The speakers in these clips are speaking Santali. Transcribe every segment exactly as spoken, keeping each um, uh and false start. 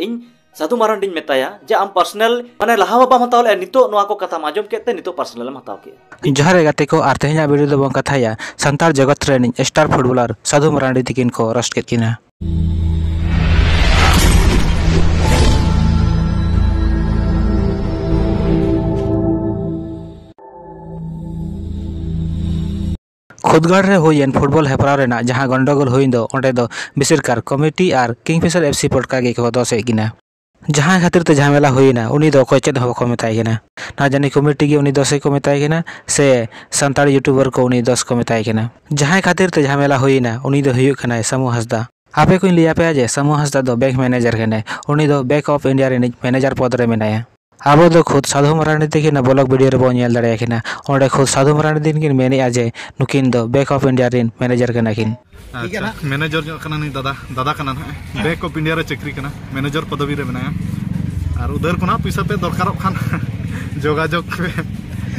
ᱤᱧ ᱥᱟᱹᱫᱷᱩ ᱢᱟᱨᱟᱱᱰᱤᱧ ᱢᱮᱛᱟᱭᱟ ᱡᱮ ᱟᱢ ᱯᱟᱨᱥᱚᱱᱟᱞ ᱢᱟᱱᱮ ᱞᱟᱦᱟ ᱢᱟ ᱵᱟᱢ ᱦᱟᱛᱟᱣ ᱞᱮᱫᱼᱟ, ᱱᱤᱛᱚᱜ ᱱᱚᱣᱟ ᱠᱚ ᱠᱟᱛᱷᱟᱢ ᱟᱸᱡᱚᱢ ᱠᱮᱫ ᱛᱮ ᱱᱤᱛᱚᱜ ᱯᱟᱨᱥᱚᱱᱟᱞ ᱮᱢ ᱦᱟᱛᱟᱣ ᱠᱮᱫᱼᱟ᱾ ᱡᱚᱦᱟᱨ ᱜᱮ ᱜᱟᱛᱮ ᱠᱚ, ᱟᱨ ᱛᱮᱦᱮᱧᱟᱜ ᱵᱷᱤᱰᱤᱭᱳ ᱫᱚᱵᱚᱱ ᱠᱟᱛᱷᱟᱭᱟ ᱥᱟᱱᱛᱟᱲ ᱡᱚᱜᱚᱛ ᱨᱮᱱᱤᱡ ᱥᱴᱟᱨ ᱯᱷᱩᱴᱵᱚᱞᱟᱨ ᱥᱟᱹᱫᱷᱩ ᱢᱟᱨᱟᱱᱰᱤ ᱛᱤᱠᱤᱱ ᱠᱚ ᱨᱳᱥᱴ ᱠᱮᱫ ᱠᱤᱱᱟ᱾ ᱠᱷᱩᱫᱽᱜᱟᱲ ᱨᱮ ᱦᱩᱭᱮᱱ ᱯᱷᱩᱴᱵᱚᱞ ᱦᱮᱯᱨᱟᱣ ᱨᱮᱱᱟᱜ ᱡᱟᱦᱟᱸ ᱜᱚᱱᱰᱚᱜᱳᱞ ᱦᱩᱭᱮᱱ ᱫᱚ, ᱚᱸᱰᱮ ᱫᱚ ᱵᱮᱥᱤᱨ ᱠᱟᱨ ᱠᱚᱢᱤᱴᱤ ᱟᱨ ᱠᱤᱝᱯᱷᱤᱥᱟᱨ ᱮᱯᱷ ᱥᱤ ᱯᱚᱴᱠᱟ ᱜᱮᱠᱚ ᱫᱚᱥᱮᱫ ᱠᱤᱱᱟ᱾ ᱡᱟᱦᱟᱸᱭ ᱠᱷᱟᱹᱛᱤᱨ ᱛᱮ ᱡᱷᱟᱢᱮᱞᱟ ᱦᱩᱭᱮᱱᱟ, ᱩᱱᱤ ᱫᱚ ᱚᱠᱚᱭ ᱪᱮᱫ ᱦᱚᱸ ᱵᱟᱠᱚ ᱢᱮᱛᱟᱭ ᱠᱟᱱᱟ᱾ ᱱᱟ ᱡᱟᱹᱱᱤ ᱠᱚᱢᱤᱴᱤ ᱜᱮ ᱩᱱᱤ ᱫᱚᱥᱮ ᱠᱚ ᱢᱮᱛᱟᱭ ᱠᱟᱱᱟ, ᱥᱮ ᱥᱟᱱᱛᱟᱲ ᱭᱩᱴᱩᱵᱟᱨ ᱠᱚ ᱩᱱᱤ ᱫᱚᱥ ᱠᱚ ᱢᱮᱛᱟᱭ ᱠᱟᱱᱟ᱾ ᱡᱟᱦᱟᱸᱭ ᱠᱷᱟᱹᱛᱤᱨ ᱛᱮ ᱡᱷᱟᱢᱮᱞᱟ ᱦᱩᱭᱮᱱᱟ, ᱩᱱᱤ ᱫᱚ ᱦᱩᱭᱩᱜ ᱠᱟᱱᱟᱭ ᱥᱟᱹᱢᱩ ᱦᱟᱸᱥᱫᱟ᱾ ᱟᱯᱮ ᱠᱚᱧ ᱞᱟᱹᱭ ᱟᱯᱮᱭᱟ ᱡᱮ ᱥᱟᱹᱢᱩ ᱦᱟᱸᱥᱫᱟ ᱫᱚ ᱵᱮᱝᱠ ᱢᱮᱱᱮᱡᱟᱨ ᱠᱟᱱᱟᱭ᱾ ᱩᱱᱤ ᱫᱚ ᱵᱮᱝᱠ ᱚᱯᱷ ᱤᱱᱰᱤᱭᱟ ᱨᱤᱱᱤᱡ ᱢᱮᱱᱮᱡᱟᱨ ᱯᱚᱫᱽ ᱨᱮ ᱢᱮᱱᱟᱭᱟ᱾ ᱟᱵᱚ ᱫᱚ ᱠᱷᱩᱫ ᱥᱟᱫᱷᱩ ᱢᱟᱨᱟᱱᱰᱤ ᱛᱟᱹᱠᱤᱱᱟᱜ ᱵᱞᱚᱜ ᱵᱷᱤᱰᱤᱭᱳ ᱨᱮᱵᱚᱱ ᱧᱮᱞ ᱫᱟᱲᱮᱭᱟᱠᱤᱱᱟ᱾ ᱚᱸᱰᱮ ᱠᱷᱩᱫ ᱥᱟᱫᱷᱩ ᱢᱟᱨᱟᱱᱰᱤ ᱛᱟᱹᱠᱤᱱ ᱠᱤᱱ ᱢᱮᱱᱮᱫᱼᱟ ᱡᱮ ᱱᱩᱠᱤᱱ ᱫᱚ ᱵᱮᱝᱠ ᱚᱯᱷ ᱤᱱᱰᱤᱭᱟ ᱨᱤᱱ ᱢᱮᱱᱮᱡᱟᱨ ᱠᱟᱱᱟ ᱠᱤᱱ᱾ ᱴᱷᱤᱠ ᱜᱮᱭᱟ ᱟᱪᱪᱷᱟ, ᱱᱟᱦᱟᱜ᱾ ᱢᱮᱱᱮᱡᱟᱨ ᱧᱚᱜ ᱠᱟᱱᱟ ᱱᱩᱭ ᱫᱟᱫᱟ, ᱫᱟᱫᱟ ᱠᱟᱱᱟ ᱱᱟᱦᱟᱜ᱾ ᱵᱮᱝᱠ ᱚᱯᱷ ᱤᱱᱰᱤᱭᱟ ᱨᱮ ᱪᱟᱹᱠᱨᱤ ᱠᱟᱱᱟ, ᱢᱮᱱᱮᱡᱟᱨ ᱯᱚᱫᱚᱵᱤ ᱨᱮ ᱢᱮᱱᱟᱭᱟ᱾ ᱟᱨ ᱩᱫᱷᱟᱹᱨ ᱠᱷᱚᱱᱟᱜ ᱯᱩᱭᱥᱟᱹ ᱯᱮ ᱫᱚᱨᱠᱟᱨᱚᱜ ᱠᱷᱟᱱ ᱡᱳᱜᱟᱡᱳᱜᱽ ᱯᱮ᱾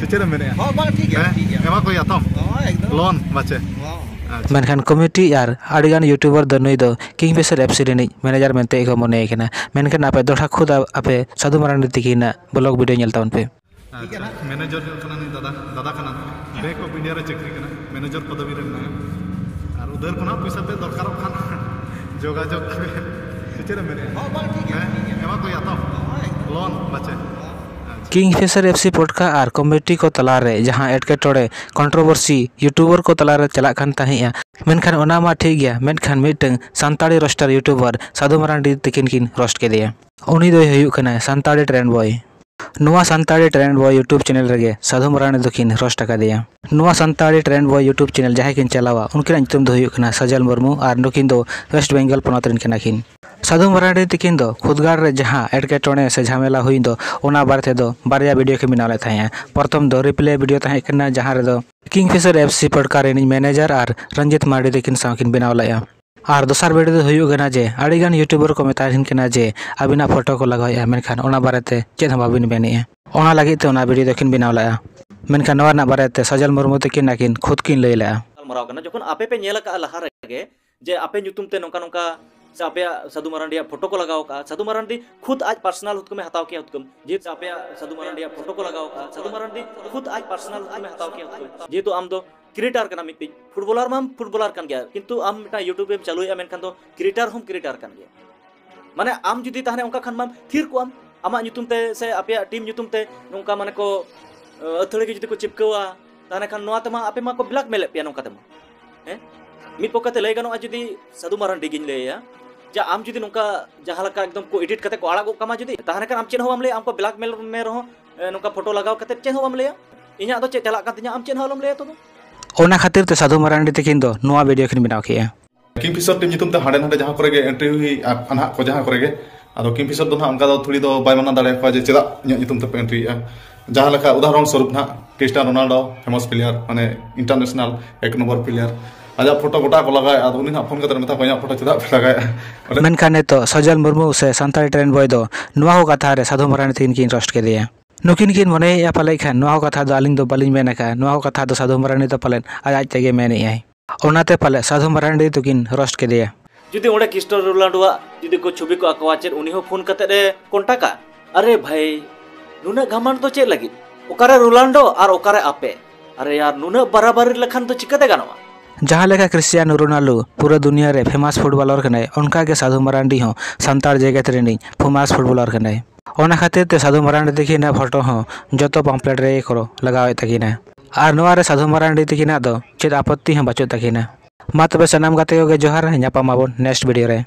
ᱥᱮ ᱪᱮᱫ ᱮᱢ ᱢᱮᱱᱮᱫᱼᱟ? ᱦᱚᱸ, ᱵᱟᱝ, ᱴᱷᱤᱠ ᱜᱮᱭᱟ, ᱦᱮᱸ? ᱴᱷᱤᱠ ᱜᱮᱭᱟ᱾ ᱮᱢᱟ ᱠᱚ ᱦᱩᱭᱩᱜᱼᱟ ᱛᱚ? ᱦᱚᱸ, ᱮᱠᱫᱚᱢ᱾ ᱞᱳᱱ ᱵᱟᱪᱮ? ᱦᱚᱸ᱾ ᱟᱪᱪᱷᱟ᱾ ᱢᱮᱱᱠᱷᱟᱱ ᱠᱚᱢᱤᱴᱤ ᱟᱨ ᱟᱹᱰᱤᱜᱟᱱ ᱭᱩᱴᱩᱵᱟᱨ ᱫᱚ ᱱᱩᱭ ᱫᱚ ᱠᱤᱝ ᱯᱷᱤᱥᱟᱨ ᱮᱯᱷ ᱥᱤ ᱨᱤᱱᱤᱡ ᱢᱮᱱᱮᱡᱟᱨ ᱢᱮᱱᱛᱮ ᱜᱮᱠᱚ ᱢᱚᱱᱮᱭᱮ ᱠᱟᱱᱟ᱾ ᱢᱮᱱᱠᱷᱟᱱ ᱟᱯᱮ ᱫᱚᱦᱲᱟ ᱠᱷᱩᱫ ᱟᱯᱮ ᱥᱟᱹᱫᱷᱩ ᱢᱟᱨᱟᱱᱰᱤ ᱛᱤᱠᱤᱱᱟᱜ ᱵᱞᱚᱜ ᱵᱷᱤᱰᱤᱭᱳ ᱧᱮᱞ ᱛᱟᱵᱚᱱ ᱯᱮ᱾ ᱴᱷᱤᱠ ᱜᱮᱭᱟ ᱱᱟᱦᱟᱜ᱾ ᱢᱮᱱᱮᱡᱟᱨ ᱧᱚᱜ ᱠᱟᱱᱟ ᱱᱩᱭ ᱫᱟᱫᱟ, ᱫᱟᱫᱟ ᱠᱟᱱᱟ ᱱᱟᱦᱟᱜ᱾ ᱵᱮᱝᱠ ᱚᱯᱷ ᱤᱱᱰᱤᱭᱟ ᱨᱮ ᱪᱟᱹᱠᱨᱤ ᱠᱟᱱᱟ, ᱢᱮᱱᱮᱡᱟᱨ ᱯᱚᱫᱚᱵᱤ ᱨᱮ ᱢᱮᱱᱟᱭᱟ᱾ ᱟᱨ ᱩᱫᱷᱟᱹᱨ ᱠᱷᱚᱱᱟᱜ ᱯᱩᱭᱥᱟᱹ ᱯᱮ ᱫᱚᱨᱠᱟᱨᱚᱜ ᱠᱷᱟᱱ ᱡᱳᱜᱟᱡᱳᱜᱽ ᱯᱮ᱾ ᱥᱮ ᱪᱮᱫ ᱮᱢ ᱢᱮᱱᱮᱫᱼᱟ? ᱦᱚᱸ, ᱵᱟᱝ, ᱴᱷᱤᱠ ᱜᱮᱭᱟ, ᱦᱮᱸ? ᱴᱷᱤᱠ ᱜᱮᱭᱟ᱾ ᱮᱢᱟ ᱠᱚ ᱦᱩᱭᱩᱜᱼᱟ ᱛᱚ? ᱦᱚᱸ, ᱮᱠᱫᱚᱢ᱾ ᱞᱳᱱ ᱵᱟᱪᱮ? ᱦᱚᱸ᱾ ᱟᱪᱪᱷᱟ᱾ ᱠᱤᱝ ᱯᱷᱤᱥᱟᱨ ᱮᱯᱷ ᱥᱤ ᱯᱚᱴᱠᱟ ᱟᱨ ᱠᱚᱢᱤᱴᱤ ᱠᱚ ᱛᱟᱞᱟᱨᱮ ᱡᱟᱦᱟᱸ ᱮᱴᱠᱮᱴᱚᱬᱮ, ᱠᱚᱱᱴᱨᱳᱵᱷᱟᱨᱥᱤ, ᱭᱩᱴᱩᱵᱟᱨ ᱠᱚ ᱛᱟᱞᱟᱨᱮ ᱪᱟᱞᱟᱜ ᱠᱟᱱ ᱛᱟᱦᱮᱸᱫᱼᱟ, ᱢᱮᱱᱠᱷᱟᱱ ᱚᱱᱟ ᱢᱟ ᱴᱷᱤᱠ ᱜᱮᱭᱟ, ᱢᱮᱱᱠᱷᱟᱱ ᱢᱤᱫᱴᱟᱝ ᱥᱟᱱᱛᱟᱲᱤ ᱨᱳᱥᱴᱟᱨ ᱭᱩᱴᱩᱵᱟᱨ ᱥᱟᱫᱷᱩ ᱢᱟᱨᱟᱱᱰᱤ ᱛᱤᱠᱤᱱ ᱠᱤᱱ ᱨᱳᱥᱴ ᱠᱮᱫᱮᱭᱟ᱾ ᱩᱱᱤ ᱫᱚᱭ ᱦᱩᱭᱩᱜ ᱠᱟᱱᱟᱭ ᱥᱟᱱᱛᱟᱲᱤ ᱴᱨᱮᱱᱰ ᱵᱚᱭ᱾ ᱱᱚᱣᱟ ᱥᱟᱱᱛᱟᱲᱤ ᱴᱨᱮᱱᱰ ᱵᱚᱭ ᱭᱩᱴᱩᱵᱽ ᱪᱮᱱᱮᱞ ᱨᱮᱜᱮ ᱥᱟᱫᱷᱩ ᱢᱟᱨᱟᱱᱰᱤ ᱫᱚᱠᱤᱱ ᱨᱳᱥᱴ ᱟᱠᱟᱫᱮᱭᱟ᱾ ᱱᱚᱣᱟ ᱥᱟᱱᱛᱟᱲᱤ ᱴᱨᱮᱱᱰ ᱵᱚᱭ ᱭᱩᱴᱩᱵᱽ ᱪᱮᱱᱮᱞ ᱡᱟᱦᱟᱸᱭ ᱠᱤᱱ ᱪᱟᱞᱟᱣᱟ, ᱩᱱᱠᱤᱱᱟᱜ ᱧᱩᱛᱩᱢ ᱫᱚ ᱦᱩᱭᱩᱜ ᱠᱟᱱᱟ ᱥᱟᱡᱟᱞ ᱢᱩᱨᱢᱩ ᱟᱨ ᱱᱩᱠᱤᱱ ᱫᱚ ᱣᱮᱥᱴ ᱵᱮᱝᱜᱚᱞ ᱯᱚᱱᱚᱛ ᱨᱮᱱ ᱠᱟᱱᱟ ᱠᱤᱱ᱾ ᱥᱟᱫᱷᱩ ᱢᱟᱨᱟᱱᱰᱤ ᱛᱤᱠᱤᱱ ᱫᱚ ᱠᱷᱩᱫᱽᱜᱟᱲ ᱨᱮ ᱡᱟᱦᱟᱸ ᱮᱴᱠᱮᱴᱚᱬᱮ ᱥᱮ ᱡᱷᱟᱢᱮᱞᱟ ᱦᱩᱭᱮᱱ ᱫᱚ, ᱚᱱᱟ ᱵᱟᱨᱮ ᱛᱮᱫᱚ ᱵᱟᱨᱭᱟ ᱵᱷᱤᱰᱤᱭᱳ ᱠᱤᱱ ᱵᱮᱱᱟᱣ ᱞᱮᱫ ᱛᱟᱦᱮᱸᱫᱼᱟ᱾ ᱯᱨᱚᱛᱷᱚᱢ ᱫᱚ ᱨᱤᱯᱞᱮ ᱵᱷᱤᱰᱤᱭᱳ ᱛᱟᱦᱮᱸ ᱠᱟᱱᱟ, ᱡᱟᱦᱟᱸ ᱨᱮᱫᱚ ᱠᱤᱝ ᱯᱷᱤᱥᱟᱨ ᱮᱯᱷ ᱥᱤ ᱯᱚᱴᱠᱟ ᱨᱤᱱᱤᱡ ᱢᱮᱱᱮᱡᱟᱨ ᱟᱨ ᱨᱚᱧᱡᱤᱛ ᱢᱟᱨᱰᱤ ᱛᱤᱠᱤᱱ ᱥᱟᱶ ᱠᱤᱱ ᱵᱮᱱᱟᱣ ᱞᱮᱫᱼᱟ᱾ ᱟᱨ ᱫᱚᱥᱟᱨ ᱵᱷᱤᱰᱤᱭᱳ ᱫᱚ ᱦᱩᱭᱩᱜ ᱠᱟᱱᱟ ᱡᱮ ᱟᱹᱰᱤᱜᱟᱱ ᱭᱩᱴᱩᱵᱟᱨ ᱠᱚ ᱢᱮᱛᱟ ᱠᱤᱱ ᱠᱟᱱᱟ ᱡᱮ ᱟᱹᱵᱤᱱᱟᱜ ᱯᱷᱳᱴᱳ ᱠᱚ ᱞᱟᱜᱟᱣᱮᱫᱼᱟ, ᱢᱮᱱᱠᱷᱟᱱ ᱚᱱᱟ ᱵᱟᱨᱮᱛᱮ ᱪᱮᱫ ᱦᱚᱸ ᱵᱟᱹᱵᱤᱱ ᱢᱮᱱᱮᱫᱼᱟ᱾ ᱚᱱᱟ ᱞᱟᱹᱜᱤᱫ ᱛᱮ ᱚᱱᱟ ᱵᱷᱤᱰᱤᱭᱳ ᱫᱚᱠᱤᱱ ᱵᱮᱱᱟᱣ ᱞᱮᱫᱼᱟ᱾ ᱢᱮᱱᱠᱷᱟᱱ ᱱᱚᱣᱟ ᱨᱮᱱᱟᱜ ᱵᱟᱨᱮᱛᱮ ᱥᱟᱡᱟᱞ ᱢᱩᱨᱢᱩ ᱛᱤᱠᱤᱱ ᱟᱹᱠᱤᱱ ᱠᱷᱩᱫ ᱠᱤᱱ ᱞᱟᱹᱭ ᱞᱮᱫᱼᱟ᱾ ᱜᱟᱞᱢᱟᱨᱟᱣ ᱠᱟᱱᱟ, ᱡᱚᱠᱷᱚᱱ ᱟᱯᱮ ᱯᱮ ᱧᱮᱞ ᱟᱠᱟᱫᱼᱟ ᱞᱟᱦᱟ ᱨᱮᱜᱮ ᱡᱮ ᱟᱯᱮ ᱧᱩᱛᱩᱢ ᱛᱮ ᱱᱚᱝᱠᱟ ᱱᱚᱝᱠᱟ ᱥᱮ ᱟᱯᱮᱭᱟᱜ ᱥᱟᱹᱫᱷᱩ ᱢᱟᱨᱟᱱᱰᱤᱭᱟᱜ ᱯᱷᱳᱴᱳ ᱠᱚ ᱞᱟᱜᱟᱣ ᱠᱟᱜᱼᱟ, ᱥᱟᱹᱫᱷᱩ ᱢᱟᱨᱟᱱᱰᱤ ᱠᱷᱩᱫ ᱟᱡ ᱯᱟᱨᱥᱚᱱᱟᱞ ᱦᱩᱛᱠᱟᱹᱢᱮ ᱦᱟᱛᱟᱣ ᱠᱮᱭᱟ ᱦᱩᱛᱠᱟᱹᱢ᱾ ᱡᱮᱦᱮᱛᱩ ᱟᱯᱮᱭᱟᱜ ᱥᱟᱹᱫᱷᱩ ᱢᱟᱨᱟᱱᱰᱤᱭᱟᱜ ᱯᱷᱳᱴᱳ ᱠᱚ ᱞᱟᱜᱟᱣ ᱠᱟᱜᱼᱟ, ᱥᱟᱹᱫᱷᱩ ᱢᱟᱨᱟᱱᱰᱤ ᱠᱷᱩᱫ ᱟᱡ ᱯᱟᱨᱥᱚᱱᱟᱞ ᱦᱩᱛᱠᱟᱹᱢᱮ ᱦᱟᱛᱟᱣ ᱠᱮᱭᱟ ᱦᱩᱛᱠᱟᱹᱢ᱾ ᱡᱮᱦᱮᱛᱩ ᱟᱢ ᱫᱚ ᱠᱨᱤᱭᱮᱴᱟᱨ ᱠᱟᱱᱟᱢ ᱢᱤᱫᱴᱤᱡ, ᱯᱷᱩᱴᱵᱚᱞᱟᱨ ᱢᱟᱢ ᱯᱷᱩᱴᱵᱚᱞᱟᱨ ᱠᱟᱱ ᱜᱮᱭᱟ, ᱠᱤᱱᱛᱩ ᱟᱢ ᱢᱤᱫᱴᱟᱝ YouTube ᱮᱢ ᱪᱟᱹᱞᱩᱭᱮᱫᱼᱟ, ᱢᱮᱱᱠᱷᱟᱱ ᱫᱚ ᱠᱨᱤᱭᱮᱴᱟᱨ ᱦᱚᱸᱢ ᱠᱨᱤᱭᱮᱴᱟᱨ ᱠᱟᱱ ᱜᱮᱭᱟ᱾ ᱢᱟᱱᱮ ᱟᱢ ᱡᱩᱫᱤ ᱛᱟᱦᱮᱱᱟ ᱚᱱᱠᱟ ᱠᱷᱟᱱ ᱢᱟᱢ ᱛᱷᱤᱨ ᱠᱚᱜᱼᱟᱢ, ᱟᱢᱟᱜ ᱧᱩᱛᱩᱢ ᱛᱮ ᱥᱮ ᱟᱯᱮᱭᱟᱜ ᱴᱤᱢ ᱧᱩᱛᱩᱢ ᱛᱮ ᱱᱚᱝᱠᱟ ᱢᱟᱱᱮ ᱠᱚ, ᱟᱹ, ᱟᱹᱛᱷᱟᱹᱲᱤ ᱜᱮ ᱡᱩᱫᱤ ᱠᱚ ᱪᱤᱯᱠᱟᱹᱣᱟ, ᱛᱟᱦᱚᱞᱮ ᱠᱷᱟᱱ ᱱᱚᱣᱟ ᱛᱮᱢᱟ ᱟᱯᱮ ᱢᱟᱠᱚ ᱵᱞᱮᱠᱢᱮᱞᱮᱫ ᱯᱮᱭᱟ ᱱᱚᱝᱠᱟ ᱛᱮᱢᱟ᱾ ᱦᱮᱸ, ᱢᱤᱫ ᱯᱚᱠᱠᱷᱮ ᱛᱮ ᱞᱟᱹᱭ ᱜᱟᱱᱚᱜᱼᱟ, ᱡᱩᱫᱤ ᱥᱟᱹᱫᱷᱩ ᱢᱟᱨᱟᱱᱰᱤ ᱜᱤᱧ ᱞᱟᱹᱭᱟ, ᱡᱮ ᱟᱢ ᱡᱩᱫᱤ ᱱᱚᱝᱠᱟ ᱡᱟᱦᱟᱸ ᱞᱮᱠᱟ ᱮᱠᱫᱚᱢ ᱠᱚ ᱮᱰᱤᱴ ᱠᱟᱛᱮ ᱠᱚ ᱟᱲᱟᱜ ᱜᱚᱫ ᱠᱟᱢᱟ ᱡᱩᱫᱤ, ᱛᱟᱦᱚᱞᱮ ᱠᱷᱟᱱ ᱟᱢ ᱪᱮᱫ ᱦᱚᱸ ᱵᱟᱢ ᱞᱟᱹᱭᱟ, ᱟᱢ ᱠᱚ ᱵᱞᱮᱠᱢᱮᱞ ᱢᱮ ᱨᱮᱦᱚᱸ, ᱮ, ᱱᱚᱝᱠᱟ ᱯᱷᱳᱴᱳ ᱞᱟᱜᱟᱣ ᱠᱟᱛᱮ ᱪᱮᱫ ᱦᱚᱸ ᱵᱟᱢ ᱞᱟᱹᱭᱟ᱾ ᱤᱧᱟᱹᱜ ᱫᱚ ᱪᱮᱫ ᱪᱟᱞᱟᱜ ᱠᱟᱱ ᱛᱤᱧᱟ, ᱟᱢ ᱪᱮᱫ ᱦᱚᱸ ᱟᱞᱚᱢ ᱞᱟᱹᱭᱟ ᱛᱚᱵᱮ᱾ ᱚᱱᱟ ᱠᱷᱟᱹᱛᱤᱨ ᱛᱮ ᱥᱟᱹᱫᱷᱩ ᱢᱟᱨᱟᱱᱰᱤ ᱛᱤᱠᱤᱱ ᱫᱚ ᱱᱚᱣᱟ ᱵᱷᱤᱰᱤᱭᱳ ᱠᱤᱱ ᱵᱮᱱᱟᱣ ᱠᱮᱜᱼᱟ᱾ ᱠᱤᱝᱯᱷᱤᱥᱟᱨ ᱴᱤᱢ ᱧᱩᱛᱩᱢ ᱛᱮ ᱦᱟᱸᱰᱮ ᱱᱟᱰᱮ ᱡᱟᱦᱟᱸ ᱠᱚᱨᱮ ᱜᱮ ᱮᱱᱴᱨᱤ ᱦᱩᱭᱩᱜᱼᱟ, ᱱᱟᱦᱟᱜ ᱠᱚ ᱡᱟᱦᱟᱸ ᱠᱚᱨᱮ ᱜᱮ, ᱟᱫᱚ ᱠᱤᱝᱯᱷᱤᱥᱟᱨ ᱫᱚ ᱱᱟᱦᱟᱜ ᱚᱱᱠᱟ ᱫᱚ ᱛᱷᱩᱲᱤ ᱫᱚ ᱵᱟᱭ ᱢᱟᱱᱟ ᱫᱟᱲᱮᱭᱟᱠᱚᱣᱟ ᱡᱮ ᱪᱮᱫᱟᱜ ᱤᱧᱟᱹᱜ ᱧᱩᱛᱩᱢ ᱛᱮᱯᱮ ᱮᱱᱴᱨᱤᱭᱮᱜᱼᱟ᱾ ᱡᱟᱦᱟᱸ ᱞᱮᱠᱟ ᱩᱫᱟᱦᱚᱨᱚᱱ ᱥᱚᱨᱩᱯ ᱱᱟᱦᱟᱜ ᱠᱨᱤᱥᱴᱤᱭᱟᱱᱳ ᱨᱳᱱᱟᱞᱰᱳ, ᱯᱷᱮᱢᱟᱥ ᱯᱞᱮᱭᱟᱨ, ᱢᱟᱱᱮ ᱤᱱᱴᱟᱨᱱᱮᱥᱱᱟᱞ ᱮᱠ ᱱᱚᱢᱵᱚᱨ ᱯᱞᱮᱭᱟᱨ, ᱟᱡᱟᱜ ᱯᱷᱳᱴᱳ ᱜᱚᱴᱟ ᱠᱚ ᱞᱟᱜᱟᱣᱮᱫᱼᱟ, ᱟᱫᱚ ᱩᱱᱤ ᱱᱟᱦᱟᱜ ᱯᱷᱳᱱ ᱠᱟᱛᱮ ᱢᱮᱛᱟ ᱠᱚᱣᱟ, "ᱤᱧᱟᱹᱜ ᱯᱷᱳᱴᱳ ᱪᱮᱫᱟᱜ ᱯᱮ ᱞᱟᱜᱟᱣᱮᱫᱼᱟ?" ᱚᱸᱰᱮ ᱢᱮᱱᱠᱷᱟᱱ ᱱᱤᱛᱚᱜ ᱥᱚᱡᱚᱞ ᱢᱩᱨᱢᱩ ᱥᱮ ᱥᱟᱱᱛᱟᱲᱤ ᱴᱨᱮᱱᱰ ᱵᱚᱭ ᱫᱚ ᱱᱚᱣᱟ ᱠᱚ ᱠᱟᱛᱷᱟ ᱨᱮ ᱥᱟᱹᱫᱷᱩ ᱢᱟᱨᱟᱱᱰᱤ ᱛᱤᱠᱤᱱ ᱠᱤᱱ ᱨᱳᱥᱴ ᱠᱮᱫᱮᱭᱟ᱾ ᱱᱩᱠᱤᱱ ᱠᱤᱱ ᱢᱚᱱᱮᱭᱮᱫᱼᱟ ᱯᱟᱞᱮᱫ ᱠᱷᱟᱱ ᱱᱚᱣᱟ ᱠᱚ ᱠᱟᱛᱷᱟ ᱫᱚ ᱟᱹᱞᱤᱧ ᱫᱚ ᱵᱟᱹᱞᱤᱧ ᱢᱮᱱ ᱟᱠᱟᱫᱼᱟ, ᱱᱚᱣᱟ ᱠᱚ ᱠᱟᱛᱷᱟ ᱫᱚ ᱥᱟᱹᱫᱷᱩ ᱢᱟᱨᱟᱱᱰᱤ ᱫᱚ ᱯᱟᱞᱮᱫ ᱟᱡ ᱟᱡ ᱛᱮᱜᱮ ᱢᱮᱱᱮᱫᱼᱟᱭ᱾ ᱚᱱᱟᱛᱮ ᱯᱟᱞᱮ ᱥᱟᱹᱫᱷᱩ ᱢᱟᱨᱟᱱᱰᱤ ᱫᱚᱠᱤᱱ ᱨᱳᱥᱴ ᱠᱮᱫᱮᱭᱟ᱾ ᱡᱩᱫᱤ ᱚᱸᱰᱮ ᱠᱨᱤᱥᱴᱤᱭᱟᱱᱳ ᱨᱳᱱᱟᱞᱰᱳᱣᱟᱜ ᱡᱩᱫᱤ ᱠᱚ ᱪᱷᱚᱵᱤ ᱠᱚ ᱟᱸᱠᱟᱣᱟ, ᱪᱮᱫ ᱩᱱᱤ ᱦᱚᱸ ᱯᱷᱳᱱ ᱠᱟᱛᱮᱫ ᱮ ᱠᱚᱱᱴᱟᱠᱟ? ᱟᱨᱮ ᱵᱷᱟᱭ, ᱱᱩᱱᱟᱹᱜ ᱜᱷᱟᱢᱟᱱᱰ ᱫᱚ ᱪᱮᱫ ᱞᱟᱹᱜᱤᱫ? ᱚᱠᱟᱨᱮ ᱨᱳᱱᱟᱞᱰᱳ ᱟᱨ ᱚᱠᱟᱨᱮ ᱟᱯᱮ? ᱟᱨᱮ ᱭᱟᱨ, ᱱᱩᱱᱟᱹᱜ ᱵᱟᱨᱟᱵᱟᱨᱤ ᱞᱮᱠᱷᱟᱱ ᱫᱚ ᱪᱤᱠᱟᱹᱛᱮ ᱜᱟᱱᱚᱜᱼᱟ? ᱡᱟᱦᱟᱸ ᱞᱮᱠᱟ ᱠᱨᱤᱥᱴᱤᱭᱟᱱᱳ ᱨᱳᱱᱟᱞᱰᱳ ᱯᱩᱨᱟᱹ ᱫᱩᱱᱤᱭᱟᱹ ᱨᱮ ᱯᱷᱮᱢᱟᱥ ᱯᱷᱩᱴᱵᱚᱞᱟᱨ ᱠᱟᱱᱟᱭ, ᱚᱱᱠᱟ ᱜᱮ ᱥᱟᱹᱫᱷᱩ ᱢᱟᱨᱟᱱᱰᱤ ᱦᱚᱸ ᱥᱟᱱᱛᱟᱲ ᱡᱮᱜᱮᱛ ᱨᱤᱱᱤᱡ ᱯᱷᱮᱢᱟᱥ ᱯᱷᱩᱴᱵᱚᱞᱟᱨ ᱠᱟᱱᱟᱭ᱾ ᱚᱱᱟ ᱠᱷᱟᱹᱛᱤᱨ ᱛᱮ ᱥᱟᱹᱫᱷᱩ ᱢᱟᱨᱟᱱᱰᱤ ᱛᱟᱹᱠᱤᱱᱟᱜ ᱯᱷᱳᱴᱳ ᱦᱚᱸ ᱡᱚᱛᱚ ᱯᱟᱢᱯᱞᱮᱴ ᱨᱮᱜᱮ ᱠᱚ ᱞᱟᱜᱟᱣᱮᱫ ᱛᱟᱹᱠᱤᱱᱟ᱾ ᱟᱨ ᱱᱚᱣᱟ ᱨᱮ ᱥᱟᱹᱫᱷᱩ ᱢᱟᱨᱟᱱᱰᱤ ᱛᱟᱹᱠᱤᱱᱟᱜ ᱫᱚ ᱪᱮᱫ ᱟᱯᱚᱛᱛᱤ ᱦᱚᱸ ᱵᱟᱹᱪᱩᱜ ᱛᱟᱹᱠᱤᱱᱟ᱾ ᱢᱟ ᱛᱚᱵᱮ ᱥᱟᱱᱟᱢ ᱜᱟᱛᱮ ᱠᱚᱜᱮ ᱡᱚᱦᱟᱨ, ᱧᱟᱯᱟᱢ ᱟᱵᱚᱱ ᱱᱮᱠᱥᱴ ᱵᱷᱤᱰᱤᱭᱳ ᱨᱮ᱾